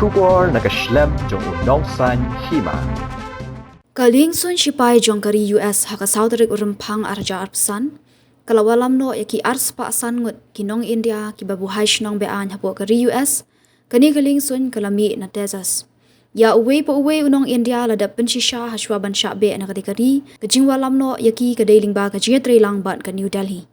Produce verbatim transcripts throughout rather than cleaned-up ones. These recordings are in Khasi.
Khubor na ka shlem jong u Nongsaiñ Hima. Ka liengsuiñ shipai jong ka ri U S ha ka saw tarik u Rymphang ar hajar arphew san ka la wallam noh ïa ki arspah san ngut ki nong India kiba buhai shnong be-aiñ hapoh ka ri U S. Kane ka liengsuiñ ka la mih na Texas. Ïa uwei pa uwei u nong India la dep pynshisha hashwa ban shah beh na kata ka ri. Ka jingwallam noh ïa ki ka dei lyngba ka jingïatreilang bad ka New Delhi.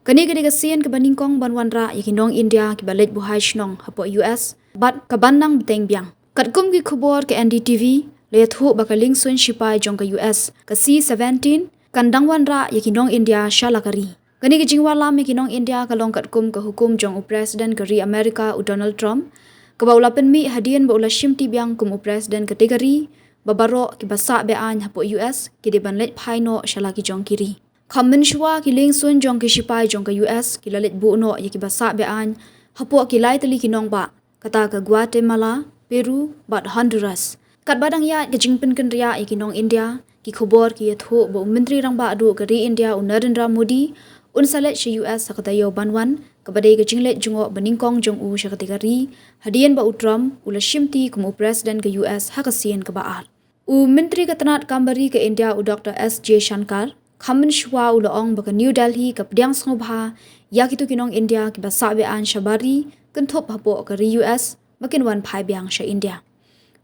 Kane ka dei ka sien kaba nyngkong ban wanrah ïa ki nong India kiba leit buhai shnong hapoh U S bad kaban nang bteng biang. Katkum ki khubor ka N D T V, la ïathuh ba ka liengsuiñ shipai jong ka U S, ka C seventeen, kan dang wanrah ïa ki nong India sha la ka ri. Kane ka jingwallam ïa ki nong India ka long katkum ka hukum jong u President ka ri America u Donald Trump, kaba u la pynmih hadien ba u la shimti biang kum u President ka te ka ri ba baroh kiba sah be-aiñ hapoh U S ki dei ban leit phai noh sha la ki jong ki ri. Kham mynshuwa ki liengsuiñ jong ki shipai jong ka U S ki la leit buh noh ïa kiba sah be-aiñ hapoh ki lai tylli ki nongbah, kata ka Guatemala, Peru bad Honduras. Katba dang ïaid ka jingpynkynriah ïa ki nong India, ki khubor ki ïathuh ba u Myntri Rangbah Duh ka ri India u Narendra Modi un sa leit sha U S ha ka taïew ban wan, kaba dei ka jingleit jngoh ba nyngkong jong u sha kata ka ri hadien ba u Trump u la shimti kum u President ka U S ha ka sien kaba ar. U Myntri ka tnat kam bari ka India u Doctor S Jaishankar, kham mynshuwa u la ong ba ka New Delhi ka pdiang sngewbha ïa kito ki nong India kiba sah be-aiñ shabar ri kynthup hapoh ka ri U S ba kin wan phai biang sha India.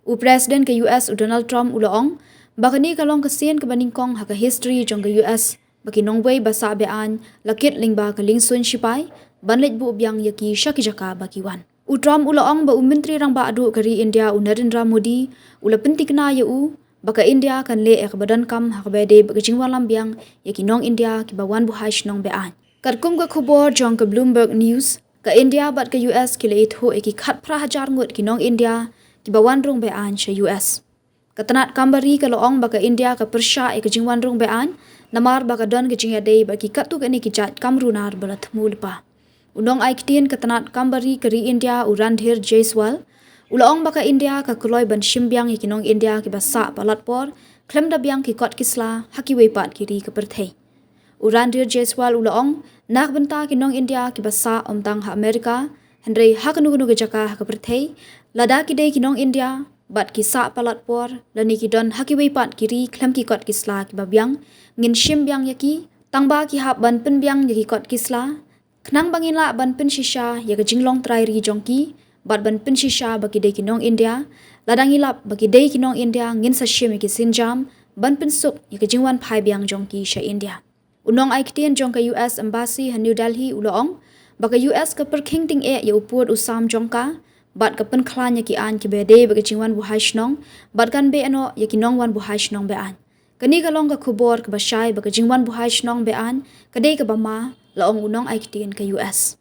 U President ka U S u Donald Trump u la ong ba kane ka long ka sien kaba nyngkong ha ka history jong ka U S ba ki nongwei ba sah be-aiñ la kit lyngba ka liengsuiñ shipai ban leit buh biang ïa ki sha ki jaka ba ki wan. U Trump u la ong ba u Myntri Rangbah Duh ka ri India u Narendra Modi u la pyntikna ïa u ba ka India kan leh ïa kaba donkam ha kaba ïadei bad ka jingwallam biang ïa ki nong India kiba wan buhai shnong be-aiñ. Katkum ka khubor jong ka Bloomberg News, ka India bad ka U S ki la ïathuh ïa ki khatphra hajar ngut ki nong India kiba wan rung be-aiñ sha U S. Ka tnat kam bari ka la ong ba ka India ka pyrshah ïa ka jingwan rung be-aiñ namar ba ka don ka jingïadei bad ki katto katne ki jait kam runar ba la thmu lypa. U nongai ktien ka tnat kam bari ka ri India u Randhir Jaiswal u la ong ba ka India ka kloi ban shim biang ïa ki nong India kiba sah palat por khlem da biang ki kot ki sla ha kiwei pat ki ri ka pyrthei. U Randhir Jaiswal u la ong, na ka bynta ki nong India kiba sah ym tang ha America, hynrei ha kano kano ka jaka ha ka pyrthei, lada ki dei ki nong India bad ki sah palat por lane ki don ha kiwei pat ki ri khlem ki kot ki sla kiba biang, ngin shim biang ïa ki, tang ba ki hap ban pynbiang ïa ki kot ki sla. Khnang ba ngin lah ban pynshisha ïa ka jinglong trai ri jong ki bad ban pynshisha ba ki dei ki nong India. Lada ngi lap ba ki dei ki nong India, ngin sa shim ïa ki sienjam ban pynsuk ïa ka jingwan phai biang jong ki sha India. U nongai ktien jong ka U S Embassy ha New Delhi u la ong ba ka U S ka pyrkhing tyngeh ïa u pud u sam jong ka bad ka pynkhlaiñ ïa ki aiñ kiba ïadei bad ka jingwan buhai shnong bad kan beh noh ïa ki nongwan buhai shnong be-aiñ. Kane ka long ka khubor kaba shai ba ka jingwan buhai shnong be-aiñ ka dei kaba ma, la ong u nongai ktien ka U S.